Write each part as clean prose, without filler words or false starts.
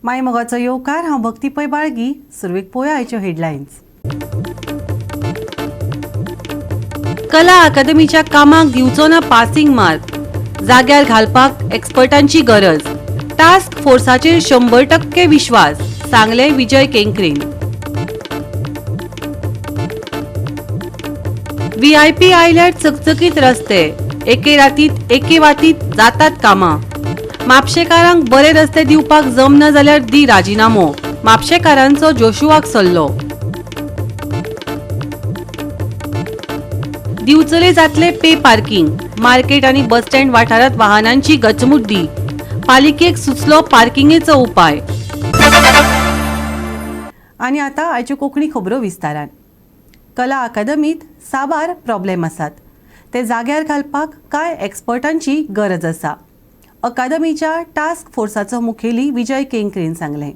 माय मोगाचो येवकार. हांव भक्ती पै बाळगी. सुरवेक पळोवया आयच्यो हेडलायन्स. कला अकादमीच्या कामाक दिवचो ना पासिंग मार्क, जाग्यार घालपाक एक्सपर्टांची गरज. टास्क फोर्साचेर 100% विश्वास, सांगले विजय केंकरेन. व्हीआयपी आयल्यार चकचकीत रस्ते, एके रातीत एके वातीत जातात कामां. म्हापशेकारांक बरे रस्ते दिवपाक जमना जाल्यार दी राजिनामो, म्हापशेकारांचो जोशुआक सल्लो. दिवचले जातले पे पार्किंग, मार्केट आनी बस स्टँड वाठारांत वाहनांची गचमुड्डी, पालिकेक सुचलो पार्किंगेचो उपाय. आनी आतां आयच्यो कोंकणी खबरो विस्तारान. कला अकादमीत साबार प्रॉब्लेम आसात, ते जाग्यार घालपाक कांय एक्सपर्टांची गरज आसा, अकादमीच्या टास्क फोर्साचो मुखेली विजय केंकरेन सांगलें.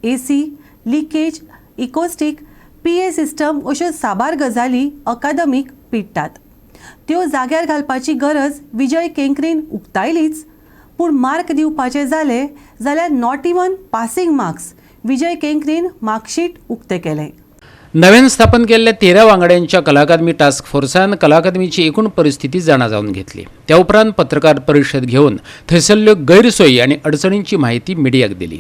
AC, leakage, acoustic, PA system अश्यो साबार गजाली अकादमीक पिडटात. त्यो जाग्यार घालपाची गरज विजय केंकरेन उक्तायलीच, पूण मार्क दिवपाचे जाले जाल्यार not even passing marks, Vijay केंकरेन marksheet उक्तें केलें. नव्यान स्थापन केल्ल्या 13 वांगड्यांच्या कला अकादमी टास्क फोर्सान कला अकादमीची एकूण परिस्थिती जाणा जावन घेतली. त्या उपरांत पत्रकार परिशद घेवन थंयसरल्यो गैरसोयी आनी अडचणींची म्हायती मिडियाक दिली.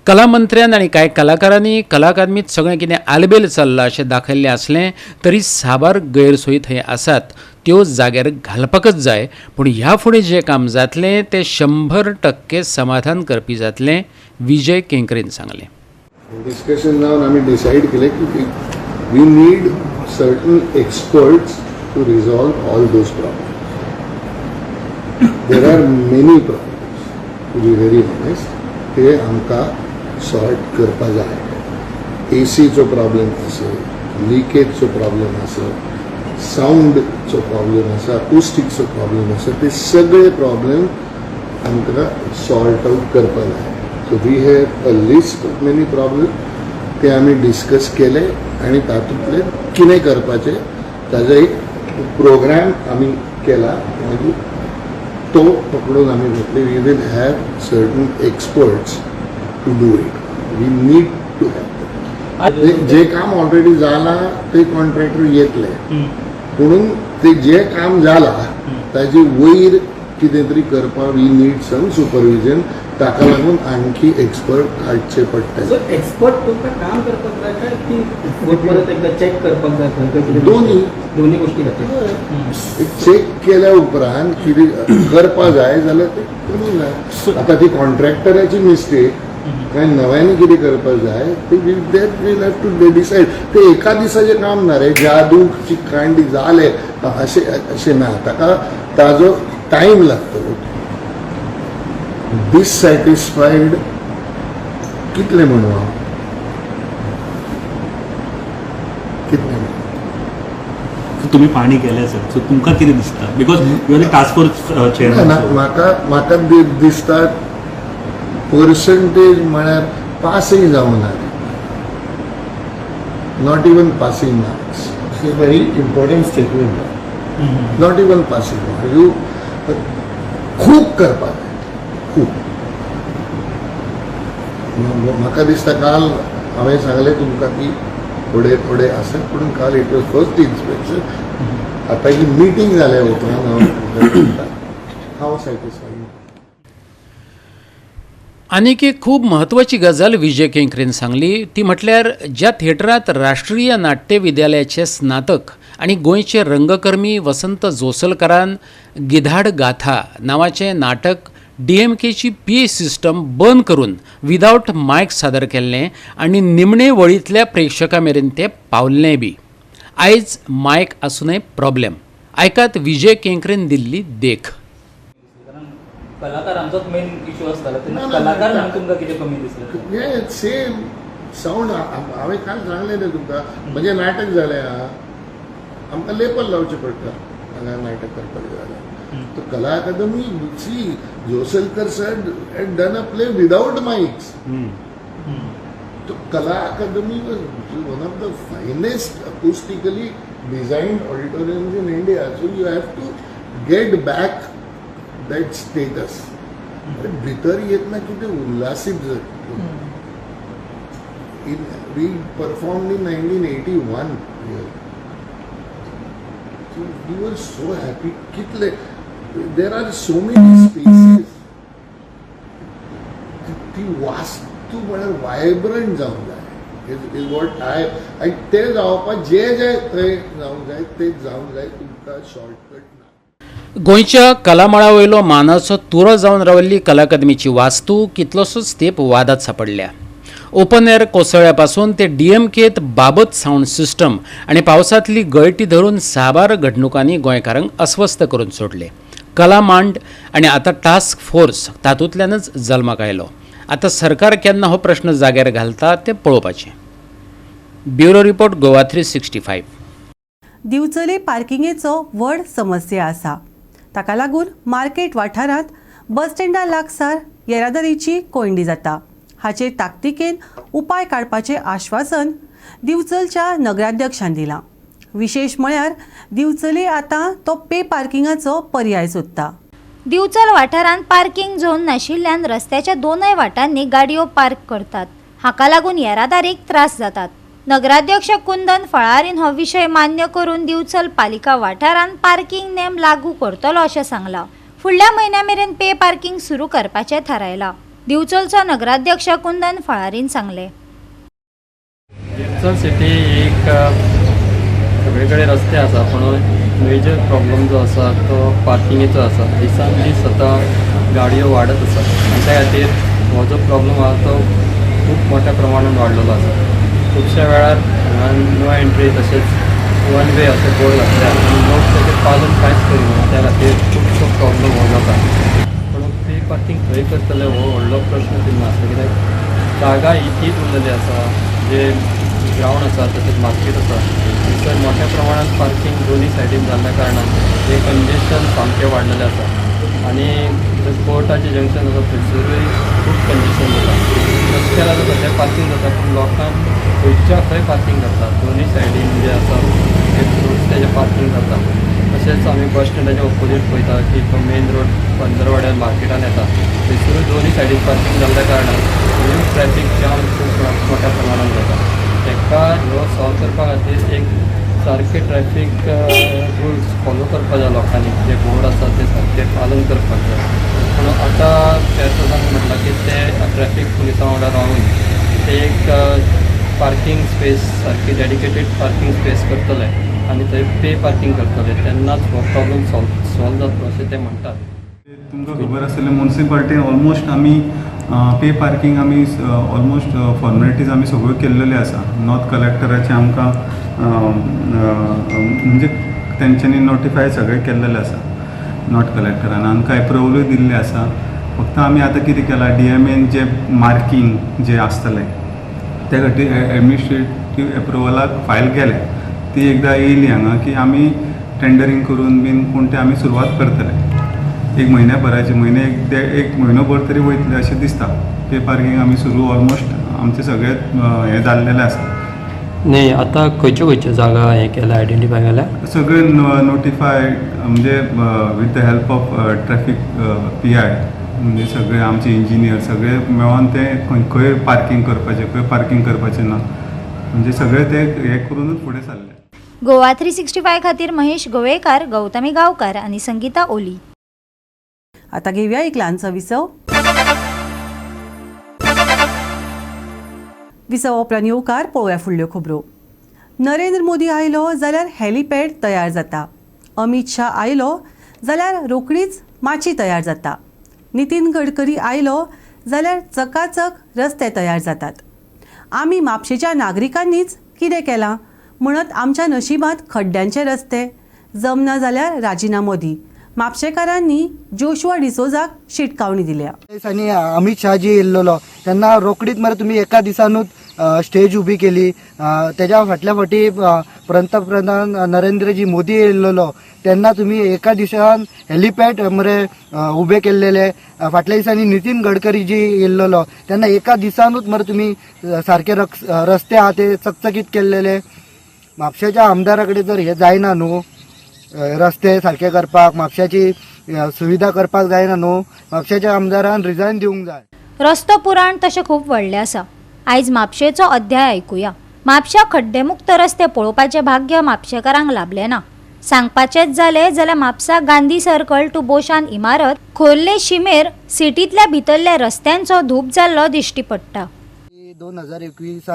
कला मंत्र्यान आनी कांय कलाकारांनी कला अकादमीत सगळें कितें आलबेल चल्लां अशें दाखयल्लें आसलें तरी साबार गैरसोयी थंय आसात, त्यो जाग्यार घालपाकच जाय. पूण ह्या फुडें जें काम जातलें तें 100% समाधान करपी जातलें, विजय केंकरेन सांगलें. डिस्कशन जावन आमी डिसायड केलें की we need certain experts to resolve all those problems. There are many problems, to be very honest, ते आमकां सॉर्ट करपा जाय. एसीचो प्रॉब्लेम आसा, लिकेजचो प्रॉब्लेम आसा, सावंडचो प्रॉब्लेम आसा, अकुस्टिकचो प्रॉब्लेम आसा, ते सगळे प्रॉब्लेम आमकां सॉर्ट आउट करपा जाय. So we have a list of many problem, ते आमी डिस्कस केले आनी तातूंतले कितें करपाचें ताजो एक प्रोग्राम आमी केला. मागीर तो पकडून आमी घेतले. We will have certain experts to do it. We need to have. जे काम ऑलरेडी जालां ते कॉन्ट्रॅक्टर येतले, पुणून ते जे काम जालां ताजे वयर कितें तरी करपाक we need some supervision. ताका लागून आणखी एक्सपर्ट हाडचे पडटले. सो एक्सपर्ट तुमकां काम करपाक जाय काय की परत एकदा चॅक करपाक जाय खंय खंय कितें? दोन्ही. दोन्ही गोष्टी खातीर. चेक केल्या उपरांत कितें करपा जाय जाल्यार ते करूंक जाय. आतां ती कॉन्ट्रॅक्टराची मिस्टेक काय नव्याने कितें करपाक जाय ते that we'll have to decide. ते एका दिसाचें काम ना रे, जादूची कांडी जाले अशें अशें ना, ताका ताजो टायम लागतलो. डिससॅटिस्फायड कितले म्हणू हांव, कितले म्हणू? तुम्ही पाहणी केल्या सर, सो तुमकां कितें दिसता, because you are the task force ना, चेअरमॅन? म्हाका म्हाका दिसता पर्संटेज म्हळ्यार पासय जावना, not even passing marks. Very important statement. Not even passing mark. You खूब करपाक जाय, खूब. म्हाका दिसता काल हांवें सांगलें तुमकां की थोडे थोडे आसत, पूण काल it was first inspection. आतां ही मिटींग जाल्या उपरांत हांव तुमकां सांगता, हांव सॅटिस्फायड. आनीक एक खूब म्हत्वाची गजाल विजय केंकरेन सांगली, ती म्हटल्यार ज्या थिएटरांत राष्ट्रीय नाट्य विद्यालयाचे स्नातक आनी गोंयचे रंगकर्मी वसंत जोसलकरान गिधाड गाथा नांवाचें नाटक डीएमकेची पीए सिस्टम बंद करून विदावट मायक सादर केल्लें आनी निमणे वळींतल्या प्रेक्षकां मेरेन तें पावल्लें बी, आयज मायक आसुनय प्रॉब्लेम. आयकात विजय केंकरेन दिल्ली देख. कारण कलाकारांचोच मेन इशू आसतालो तेन्ना ना, ना, कलाकार ना. म्हणून तुमकां कितें कमी दिसलें? हे सेम सावंड. हांवें काल सांगलें न्ही तुमकां, म्हणजे नाटक जालें आहा, आमकां लेपल लावचें पडटा हांगा नाटक करपाक जाल्यार. तो कला अकादमी, see, Josalkar sir had done a play without mics. तो Kala Akademi was one of the finest acoustically designed auditoriums in India. So you have to get back that status. अरे भितर येतना कितें उल्हासीत in we perform in 1981. We were so happy. कितले there are so many spaces. ती वास्तू म्हळ्यार vibrant जावंक जाय is what I. आनी ते जावपाक जे जे थंय जावंक जाय ते जावंक जाय, तुमकां शॉर्टकट ना. गोंयच्या कलामळा वयलो मानाचो तुरो जावन राविल्ली कला अकादमीची वास्तू कितलोसोच तेंप वादात सांपडल्या. ओपन एअर कोसळ्या पासून ते डीएमकेत बाबत सावंड सिस्टम आनी पावसांतली गळटी धरून साबार घडणुकांनी गोंयकारांक अस्वस्थ करून सोडले. कला मांड आनी आतां टास्क फोर्स तातूंतल्यानच जल्माक आयलो. आतां सरकार केन्ना हो प्रश्न जाग्यार घालता तें पळोवपाचें. Bureau report, Goa 365. दिवचले पार्किंगेचो व्हड समस्या आसा. ताका लागून मार्केट वाठारांत बस स्टँडा लागसार येरादारीची कोंयडी जाता. हाचेर ताकतिकेन उपाय काडपाचें आश्वासन दिवचलच्या नगराध्यक्षान दिलां. विशेश म्हळ्यार दिवचले आतां तो पे पार्किंगाचो पर्याय सोदता. दिवचल वाठारांत पार्किंग झोन नाशिल्ल्यान रस्त्याच्या दोनय वाटांनी गाडयो पार्क करतात. हाका लागून येरादारीक त्रास जातात. नगराध्यक्ष कुंदन फळारीन हो विशय मान्य करून दिवचल पालिका वाठारांत पार्किंग नेम लागू करतलो अशें सांगलां. फुडल्या म्हयन्या मेरेन पे पार्किंग सुरू करपाचें थारायलां. दिवचलचो नगराध्यक्ष कुंदन फळारीन सांगलें. दिवचल सिटी एक सगळे कडेन रस्ते आसा, पूण मेजर प्रॉब्लम जो आसा तो पार्किंगेचो आसा. दिसान दीस आतां गाडयो वाडत आसा आनी त्या खातीर हो जो प्रॉब्लम आहा तो खूब मोठ्या प्रमाणान वाडलेलो आसा. खुबश्या वेळार हांगा नो एंट्री तशेंच वन वे अशे बोर्ड घातले आनी लोक तेजें पालन कांयच करिना. त्या खातीर खुबसो प्रॉब्लम हो जाता. पूण पे पार्किंग खंय करतले हो व्हडलो प्रश्न चिन्न आसा, कित्याक जागा ही तीच उरलेली आसा. जे ग्रावंड आसा तशेंच मार्केट आसा, थंयसर मोठ्या प्रमाणात पार्किंग दोनूय सायडीन जाल्ल्या कारणान हें कंजेशन सामकें वाडलेलें आसा. आनी कोर्टाचें जंक्शन आसा थंयसरूय खूब कंजेशन जाता. रस्त्यार आतां सद्या पार्किंग जाता, पूण लोकांक खंयच्या खंय पार्किंग करतात. दोनूय सायडीन जे आसा ते रस्त्याचें पार्किंग जाता. तशेंच आमी बस स्टँडाच्या ऑपोजीट पळयता की तो मेन रोड पंदरवाड्यार मार्केटान येता, थंयसरूय दोनूय सायडीन पार्किंग जाल्ल्या कारणान न्यू ट्रॅफीक जाम खूब मोठ्या प्रमाणान जाता. ताका ह्यो सॉल्व करपा खातीर एक सारके ट्रॅफीक रुल्स फॉलो करपा जाय. लोकांनी जे बोर्ड आसा ते सारके पालन करपाक जाय. पूण आतां चेअरपर्सनान म्हटलां की ते ट्रॅफीक पुलिसां वांगडा रावून ते एक पार्किंग स्पेस, सारकी डेडिकेटेड पार्किंग स्पेस करतले आनी थंय पे पार्किंग करतले, तेन्नाच हो प्रॉब्लम सॉल्व जातलो अशें ते म्हणटात. तुमकां खबर आसतलें, मुन्सिपालिटीन ऑलमोस्ट आमी पे पार्किंग आमी ऑलमोस्ट फॉर्मेलिटीज आमी सगळ्यो केल्लेल्यो आसा. नॉर्थ कलेक्टराचे आमकां म्हणजे तेंच्यांनी नोटिफाय सगळें केल्लेलें आसा. नॉर्थ कलेक्टरान आमकां एप्रुवलूय दिल्लें आसा. फक्त आमी आतां कितें केलां, डीएमएन जे मार्किंग जे आसतलें त्या खातीर एडमिनिस्ट्रेटीव एप्रुवलाक फायल केलें. ती एकदां येयली हांगा की आमी टेंडरींग करून बीन कोण ते आमी सुरवात करतले. एक म्हयन्या भराचे म्हयने एक ते एक म्हयनो भर तरी वयतले अशें दिसता. पे पार्किंग आमी सुरू ऑलमोस्ट आमचें सगळें हें जाल्लेलें आसा. न्ही, आतां खंयच्यो खंयच्यो जागा हें केल्या, आयडेंटिफाय केल्या? सगळे नोटिफाय म्हणजे with the help of traffic PI, म्हणजे सगळे आमचे इंजिनियर सगळे मेळोन ते खंय खंय पार्किंग करपाचें, खंय पार्किंग करपाचें ना, म्हणजे सगळे ते हें करूनच फुडें सरले. गोवा 365 खातीर महेश गोवेकार, गौतमी गांवकार आनी संगीता ओली. आता घेऊया एक ल्हानसो विसव. विसवा उपरांत येवकार. पळोवया फुडल्यो खबरो. नरेंद्र मोदी आयलो जाल्यार हेलिपॅड तयार जाता. अमीत शाह आयलो जाल्यार रोखडीच माची तयार जाता. नितीन गडकरी आयलो जाल्यार चकाचक रस्ते तयार जातात. आमी म्हापशेच्या नागरिकांनीच कितें केलां म्हणत आमच्या नशिबांत खड्ड्यांचे रस्ते? जमना जाल्यार राजिनामो दी. म्हापशेकारांनी जोशुआ डिसोजाक शिटकावणी दिल्या. दिसांनी अमित शहाजी येयल्लो तेन्ना रोखडीच मरे तुमी एका दिसानूच स्टेज उबी केली. तेज्या फाटल्या फावटी पंतप्रधान नरेंद्रजी मोदी येयल्लो तेन्ना तुमी एका दिसान हेलिपॅड मरे उबे केल्लेले. फाटल्या दिसांनी नितीन गडकरीजी येयल्लो तेन्ना एका दिसानूच मरे तुमी सारके रस्ते आहा ते चकचकीत केल्लेले. म्हापशेच्या आमदारा कडेन जर हे जायना न्हू. रस्ते सारके करपाक, म्हापशाची सुविधा करपाक जायना न्हू. म्हापशाच्या आमदारान रिजायन दिवंक जाय. रस्तो पुराण तशें खूब व्हडलें आसा. आयज म्हापशेचो अध्याय आयकुया. म्हापशा खड्डेमुक्त रस्ते पळोवपाचें भाग्य म्हापशेकारांक लाभलें ना. सांगपाचेंच जालें जाल्यार म्हापसा गांधी सर्कल टू बोशान इमारत खोर्ले शिमेर सिटींतल्या भितरल्या रस्त्यांचो धूप जाल्लो दिश्टी पडटा. 2021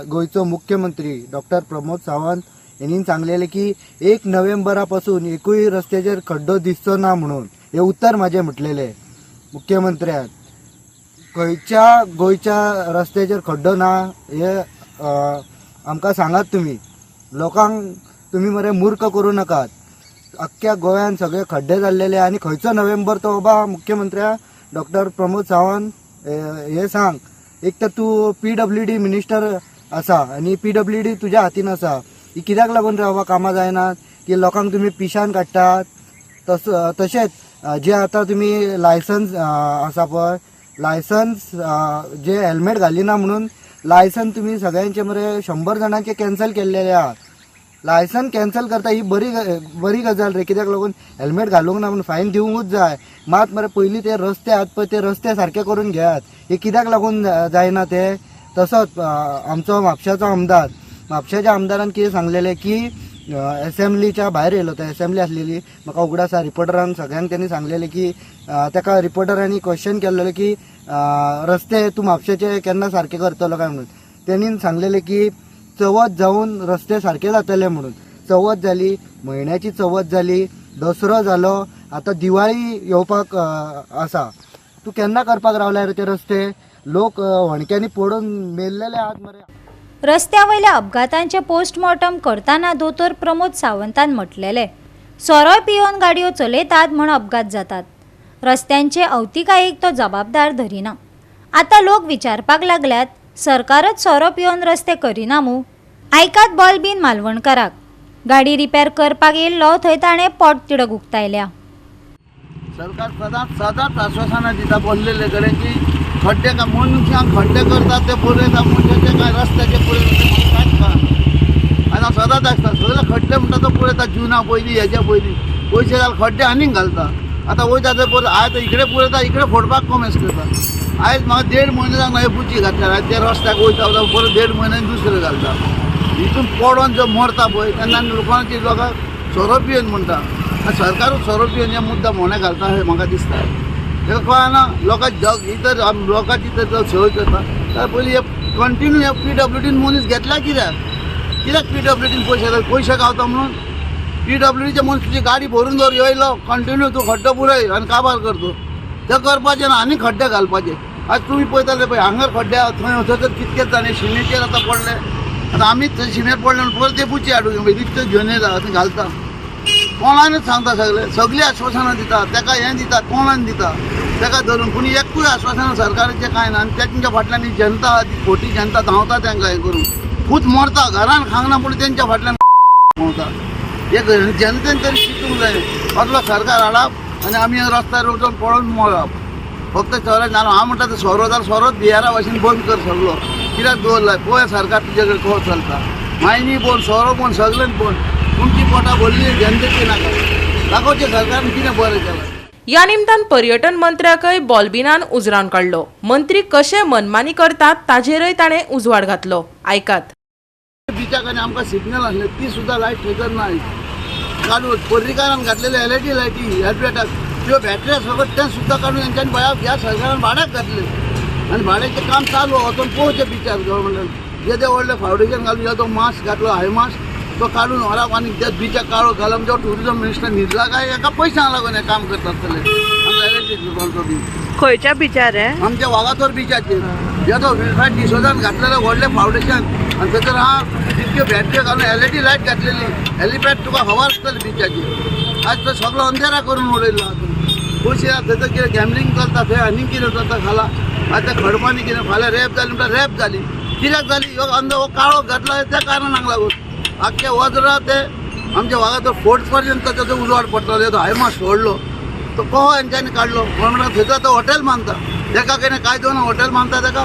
गोंयचो मुख्यमंत्री डॉक्टर प्रमोद सावंत हेणीन सांगलेलें की 1 नोव्हेंबरा पासून एकूय रस्त्याचेर खड्डो दिसचो ना म्हणून. हे उत्तर म्हाजें म्हटलेलें मुख्यमंत्र्यान. खंयच्या गोंयच्या रस्त्याचेर खड्डो ना हे आमकां सांगात तुमी. लोकांक तुमी मरे मूर्ख करूं नाकात. अख्ख्या गोंयान सगळे खड्डे जाल्लेले आनी खंयचो नोव्हेंबर तो बाबा मुख्यमंत्र्या डॉक्टर प्रमोद सावंत हे सांग. एक तर तूं PWD minister आसा आनी PWD तुज्या हातीन आसा. ही कित्याक लागून रे बाबा कामां जायनात की लोकांक तुमी पिशान काडटात. तशेंच जे आतां तुमी लायसन्स आसा पळय, लायसन्स जे हेल्मेट घालिना म्हणून लायसन तुमी सगळ्यांचे मरे 100 जाणांचे कॅन्सल केल्लेले आहा. लायसन कॅन्सल करता ही बरी बरी गजाल रे, कित्याक लागून हेल्मेट घालूंक ना म्हणून फायन दिवंकूच जाय. मात मरे पयलीं ते रस्ते आहात पळय ते रस्ते सारके करून घेयात. हे कित्याक लागून जायना ते. तसोच आमचो म्हापशाचो आमदार, म्हापशाच्या आमदारान कितें सांगलेलें की एसेंब्लीच्या भायर येयलो तो, एसेंब्ली आसलेली म्हाका उगडास आसा. रिपोर्टरांक सगळ्यांक तेणी सांगलेलें की ताका रिपोर्टरांनी क्वेश्चन केल्लेलें की रस्ते तूं म्हापशेचे केन्ना सारके करतलो काय म्हणून. तेणीन सांगलेलें की चवथ जावन रस्ते सारके जातले म्हणून. चवथ जाली, म्हयन्याची चवथ जाली, दसरो जालो, आतां दिवाळी येवपाक आसा. तूं केन्ना करपाक रावला रे ते रस्ते? लोक होणक्यांनी पडून मेल्लेले आहात मरे. रस्त्या वयल्या अपघातांचे पोस्टमॉर्टम करतना दोतोर प्रमोद सावंतान म्हटलेले, सोरोय पियोवन गाडयो चलयतात म्हण अपघात जातात. रस्त्यांचे अवतिकायेक तो जबाबदार धरिना. आतां लोक विचारपाक लागल्यात सरकारच सोरो पियोवन रस्ते करिना मूं. आयकात बॉलबीन मालवणकाराक. गाडी रिपेर करपाक येयल्लो थंय ताणें पोट तिडक उक्तायल्या. सरकार सदांच सदांच आश्वासनां दिता बसलेले कडेन की खड्डे का मनशांक खड्डे करतात ते पुरयता, मनशाचे काय रस्त्याचे पुरयता ते म्हाका कांयच कळना. आनी हांव सदांच आसता सगळे खड्डे म्हणटा तो पुरयता. जुना पयलीं हेज्या पयलीं पयशे घाल खड्डे आनीक घालता. आतां वयता थंय परत आयज इकडे पुरयता, इकडे फोडपाक कोमेस करता. आयज म्हाका 1.5 म्हयने जावन हे बुची घातल्यार आयज ते रस्त्याक वयता परत 1.5 म्हयन्यान दुसरे घालता. हितून पडोन जो मरता पळय तेन्ना लोकांची लोकांक सोरो पिवन म्हणटा. आनी सरकारूच सोरो पिवन हे मुद्दा मोणे घालता हें म्हाका दिसता. ताका कळना लोकां जग ही तर लोकांची तर सोय करता. तर पयलीं हे कंटिन्यू हे PWDन मनीस घेतला कित्याक? कित्याक PWDन पयशे पयशे गावता म्हणून PWDचे मनीस तुजी गाडी भरून दवर येयलो कंटिन्यू तूं खड्डो पुरय आनी काबार करतो. ते करपाचें ना आनी खड्डे घालपाचे. आज तुमी पळयताले पळय हांगर खड्डे आहा थंय थंय कितकेच जाण शिमेचेर आतां पडले. आतां आमीच थंय शिमेर पडले म्हणून परत ते बुची हाडून रिक्त घेवन येता थंय घालता. कोणानूच सांगता सगळे सगळीं आश्वासनां दिता ताका हें दिता कोणान दिता ताका धरून पूण एकूय आश्वासनां सरकाराचें कांय ना. आनी तेंच्या फाटल्यान ही जनता आहा ती खोटी जनता धांवता तांकां हें करून खूब मरता घरान खांगना पूण तेंच्या फाटल्यान भोंवता. हे जनतेन तरी चिंतूंक जाय असलो सरकार हाडप आनी आमी रस्त्यार वचून पळोवन मरप. फक्त सोरो ना हांव म्हणटा सोरो जाल्यार सोरोच बियारा भाशेन बंद कर सगलो. कित्याक दवरलाय पळय सरकार तुजे कडेन कसो चलता. मायनी बंद, सोरो बंद, सगळें बंद. तुमची पोटां भरली जनतेची नाका. दाखोवचें सरकारान कितें बरें केलां. ह्या निमतान पर्यटन मंत्र्याकय बॉल्बिनान उजरावन काडलो. मंत्री कशे मनमानी करतात ताजेरय ताणें उजवाड घातलो. आयकात. बिचाक आनी आमकां सिग्नल आसले ती सुद्दां लायट थंयसर ना. काडून पर्रीकारान घातलेले LED लायटी हेल्मेटाक त्यो बॅटऱ्या सगळं तें सुद्दां काडून हेंच्यांनी भया ह्या सरकारान भाड्याक घातले आनी भाड्याचें काम चालू वचून पळोवचें बिचार गव्हर्मेंटान. जेदे व्हडलें फावंडेशन घालून जो मास्क घातलो हाय मास्क तो काडून व्हरप आनी त्या बिचाक काळो घालप. जो टुरिजम मिनिस्टर न्हिदला काय हेका पयशांक लागून हें काम करतात जातले. इलेक्ट्रीक बी खंयच्या बिचार हे? आमच्या वागातोर बिचाचेर जेदो विल्फ्रेड डिसोजान घातलेलें व्हडलें फावंडेशन आनी थंयसर आहा तितक्यो बॅटऱ्यो घालून LED light घातलेली. हेलिपॅड तुका खबर आसतली बिचाचेर. आज तो सगळो अंधेरा करून उडयलो. आतां पयशे थंयसर कितें गॅमलींग चलता थंय आनी कितें चलता खाला. आतां खडपांनी कितें फाल्यां रेप जाली म्हणटा रेप जाली कित्याक जाली? हो अंदर हो काळो घातला त्या कारणाक लागून आख्खे वज्र ते आमच्या वागातोर फोर्ट पर्यंत ताचो उजवाड पडटलो. तो हायमास सोडलो तो कहो हेंच्यांनी काडलो. गव्हर्मेंटान थंयसर तो हॉटेल मानता तेका कितें कायदो ना हॉटेल मानता तेका.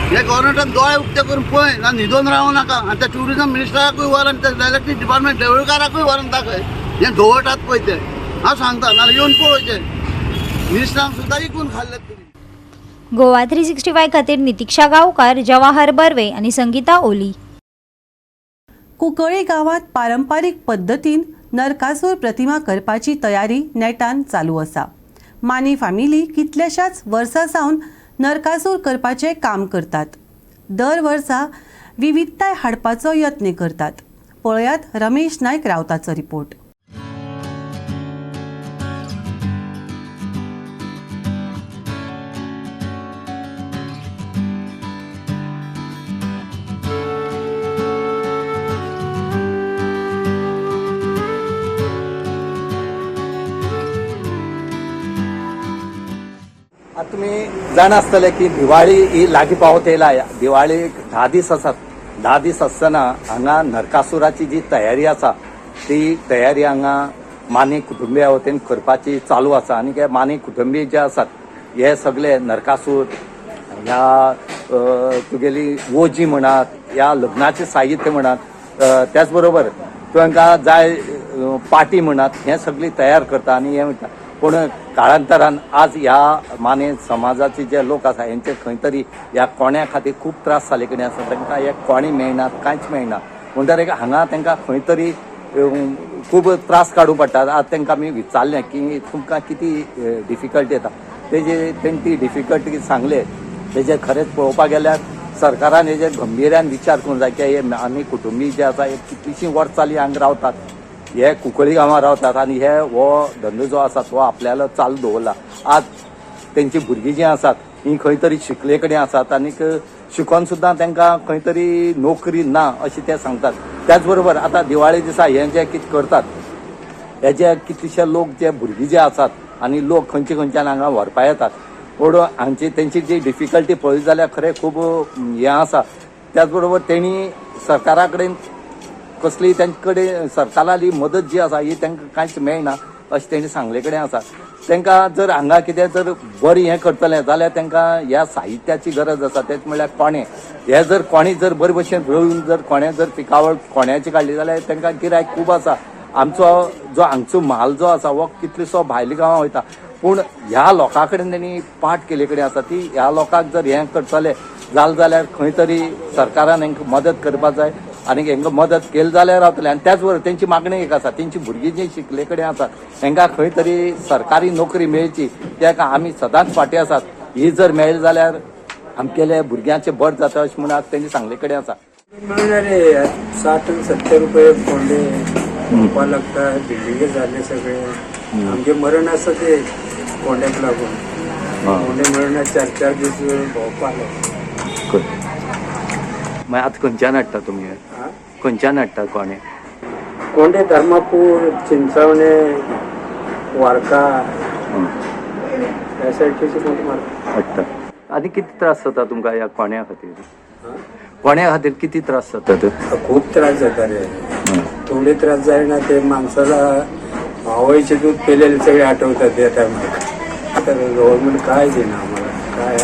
हे गव्हर्मेंटान दोळे उक्ते करून पळय ना न्हिदोन रावूं नाका. आनी त्या ट्युरिजम मिनिस्टराकूय व्हर आनी त्या इलेक्ट्रीक डिपार्टमेंट देवळकाराकूय व्हरून दाखय. हें धुंवटात पळय ते, हांव सांगता, नाल्यार येवन पळोवचें. मिरसांग सुद्दां इकून खाल्ले तुमी. गोवा 365 खातीर नितिक्षा गांवकार, जवाहर बर्वे आनी संगीता ओली. कुंकळी गांवांत पारंपारीक पद्दतीन नरकासूर प्रतिमा करपाची तयारी नेटान चालू आसा. मानी फामिली कितल्याशाच वर्सां सावन नरकासूर करपाचें काम करतात. दर वर्सा विविधताय हाडपाचो यत्न करतात. पळयात रमेश नायक रावताचो रिपोर्ट. आता तुमी जाणा आसतले की दिवाळी ही लागीं पावत येयला. दिवाळीक 10 दीस आसात. 10 दीस आसतना हांगा नरकासुराची जी तयारी आसा ती तयारी हांगा माने कुटुंबिया वतीन करपाची चालू आसा. आनी हे माने कुटुंबीय जे आसात हे सगळे नरकासूर ह्या तुगेली वोजी म्हणात, ह्या लग्नाचें साहित्य म्हणात, त्याच बरोबर तांकां जाय पाटी म्हणात, हें सगळी तयार करता. आनी हें म्हणटा पूण काळांतरान आज ह्या माने समाजाचे जे लोक आसा हेंचे खंय तरी ह्या कोण्या खातीर खूब त्रास जाल्ले कडेन आसा. तांकां हे कोणे मेळनात, कांयच मेळना. म्हणटकीर हांगा तांकां खंय तरी खूब त्रास काडूं पडटा. आज तांकां आमी विचारलें की तुमकां कितें डिफिकल्टी येता, तेजे तेणी ती डिफिकल्टी सांगले. तेजेर खरेंच पळोवपाक गेल्यार सरकारान हेजेर गंभीर्यान विचार करूंक जाय की हे आमी कुटुंबी जे आसा हे कितलींशीं वर्सां जालीं हांगा रावतात, हे कुंकळी गांवांत रावतात आनी हे हो धंदो जो आसा तो आपल्यालो चालू दवरला. आज तेंची भुरगीं जीं आसात हीं खंय तरी शिकले कडेन आसात आनीक शिकोन सुद्दां तांकां खंय तरी नोकरी ना अशें ते सांगतात. त्याच बरोबर आतां दिवाळे दिसा हें जें कितें करतात हे जे कितलेशे लोक जे भुरगीं जे आसात आनी लोक खंयचे खंयच्यान हांगा व्हरपा येतात, पूण हांची तेंची जी डिफिकल्टी पळयली जाल्यार खरें खूब हें आसा. त्याच बरोबर तेणी सरकारा कडेन कसली तांचे कडेन सरकाराली मदत जी आसा ही तांकां कांयच मेळना अशें तेणी सांगले कडेन आसा. तांकां जर हांगा कितें जर बरें हें करतलें जाल्यार तांकां ह्या साहित्याची गरज आसा. तेच म्हणल्यार कोणे हे जर कोणी जर बरे भशेन रोवन जर कोणे जर पिकावळ कोण्याची काडली जाल्यार तांकां गिरायक खूब आसा. आमचो जो हांगचो म्हाल जो आसा हो कितलोसो भायल्या गांवां वयता, पूण ह्या लोकां कडेन तेणी पाठ केल्ले कडेन आसा ती ह्या लोकांक जर हें करतले जालें जाल्यार खंय तरी सरकारान हांकां मदत करपाक जाय आनी हांकां मदत केली जाल्यार रावतले. आनी त्याच बरोबर तेंची मागणी एक आसा, तेंची भुरगीं जी शिकले कडेन आसात हांकां खंय तरी सरकारी नोकरी मेळची, ताका आमी सदांच फाटीं आसात. ही जर मेळ्ळी जाल्यार आमगेले भुरग्यांचें बरें जाता अशें म्हूण आज तेंणी सांगले कडेन आसा. मेळना रे, 60 आनी 70 रुपये कोंडे भोंवपाक लागता. बिल्डिंगे जाल्ले सगळे आमगे मरण आसा ते कोंड्याक लागून. कोंडे मेळना, 4-4 दीस भोंवपाक लागता. मागीर आतां खंयच्यान हाडटा तुमी? खंयच्यान हाडटा कोणे? कोंडे धर्मापूर, चिंचावणे, वारका ह्या सायडीचे कोंडे मारता हाडटा. आनी कितें त्रास जाता तुमकां ह्या कोण्या खातीर? कोण्या खातीर कितें त्रास जातात? खूब त्रास जाता रे, थोडे त्रास जायना ते माणसाला आवयचे दूध पेलेले सगळे आठवतात त्या टायमाक. आता गव्हर्नमेंट काय देना आम्हाला, काय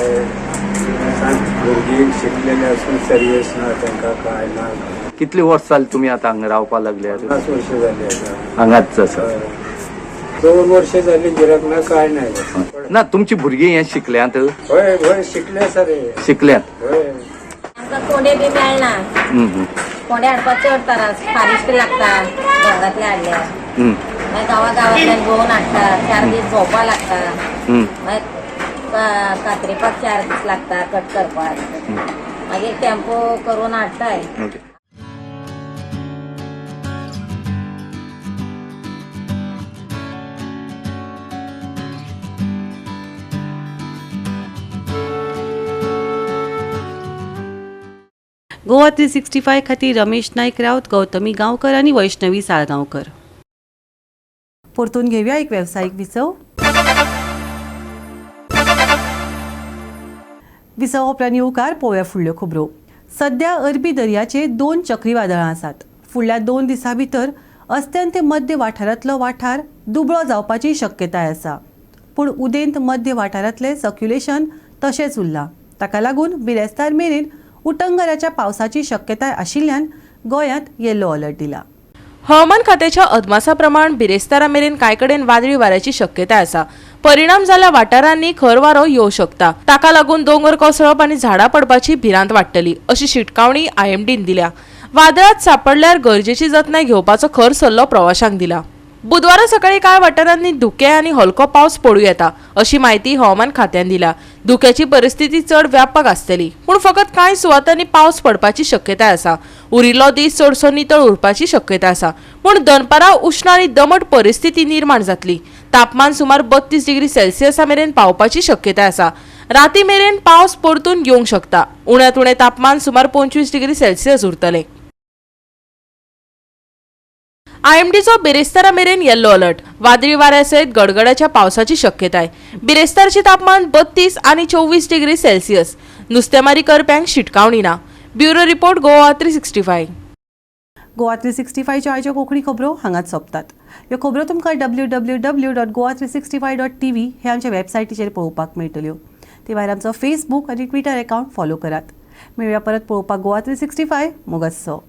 सांग. भुरगीं शिकलेले असून सर्वीस ना तांकां, काय ना. कितली वर्स जाली तुमी आतां हांगा रावपाक लागले? 50 वर्ष जाली आतां हांगाच आसा. 2 वर्ष जाली गिरायक ना, काय नाही. ना तुमची भुरगीं हें शिकल्यांत? हय हय शिकले आसा रे, शिकल्यांत. हय. आमकां कोंडे बी मेळना, कोंडे हाडपाक चड त्रास, फारीश्ट लागता दोंगरांतले हाडल्यार. मागीर गांवा गांवांतल्यान भोंवन हाडटा, 4 दीस भोंवपाक लागता. मागीर कातरेपाक 4 दीस लागता कट करपाक, मागीर टेम्पो करून हाडटाय. गोवा 365 खातीर रमेश नायक राऊत, गौतमी गांवकर आनी वैष्णवी साळगांवकर. परतून घेवया एक वेवसायीक विसव. विसव उपरांत येवकार पळोवया फुडल्यो खबरो. सध्या अरबी दर्याचेर 2 चक्रीवादळां आसात. फुडल्या 2 दिसां भितर अस्तंत मध्य वाठारांतलो वाठार दुबळो जावपाची शक्यताय आसा. पूण उदेंत मध्य वाठारांतलें सर्क्युलेशन तशेंच उरलां. ताका लागून बिरेस्तार मेरेन उटंगराच्या पावसाची शक्यताय आशिल्ल्यान गोंयांत येलो अलर्ट दिला. हवामान खात्याच्या अदमासा प्रमाण बिरेस्तारा मेरेन कांय कडेन वादळी वाऱ्याची शक्यताय आसा. परिणाम जाल्ल्या वाठारांनी खर वारो येवं शकता. ताका लागून दोंगर कोसळप आनी झाडां पडपाची भिरांत वाडटली अशी शिटकावणी आयएमडीन दिल्या. वादळात सापडल्यार गरजेची जतनाय घेवपाचो खर सल्लो प्रवाशांक दिला. बुधवारा सकाळी कांय वाठारांनी धुकें आनी हलको पावस पडूं येता अशी म्हायती हवामान खात्यान दिल्या. धुक्याची परिस्थिती चड व्यापक आसतली, पूण फकत कांय सुवातांनी पावस पडपाची शक्यताय आसा. उरिल्लो दीस चडसो नितळ उरपाची शक्यताय आसा, पूण दनपारां उश्ण आनी दमट परिस्थिती निर्माण जातली. तापमान सुमार 32 डिग्री सेल्सियसा मेरेन पावपाची शक्यताय आसा. राती मेरेन पावस परतून येवंक शकता. उण्यांत उणें तापमान सुमार 25 डिग्री सेल्सियस उरतलें. आयएमडीचो बिरेस्तारा मेरेन येल्लो अलर्ट. वादळी वाऱ्या सयत गडगडाच्या पावसाची शक्यताय. बिरेस्तारचे तापमान 32 आनी 24 डिग्री सेल्सियस. नुस्तेमारी करप्यांक शिटकावणी ना. Bureau report, Goa 365. Goa 365च्यो आयच्यो कोंकणी खबरो हांगाच सोंपतात. ह्यो खबरो तुमकां www.goa365.tv हे आमच्या वेबसायटीचेर पळोवपाक मेळटल्यो. ते भायर आमचो फेसबूक आनी ट्विटर एकावंट फॉलो करात. मेळुया परत पळोवपाक गोवा 365. मोगाचो.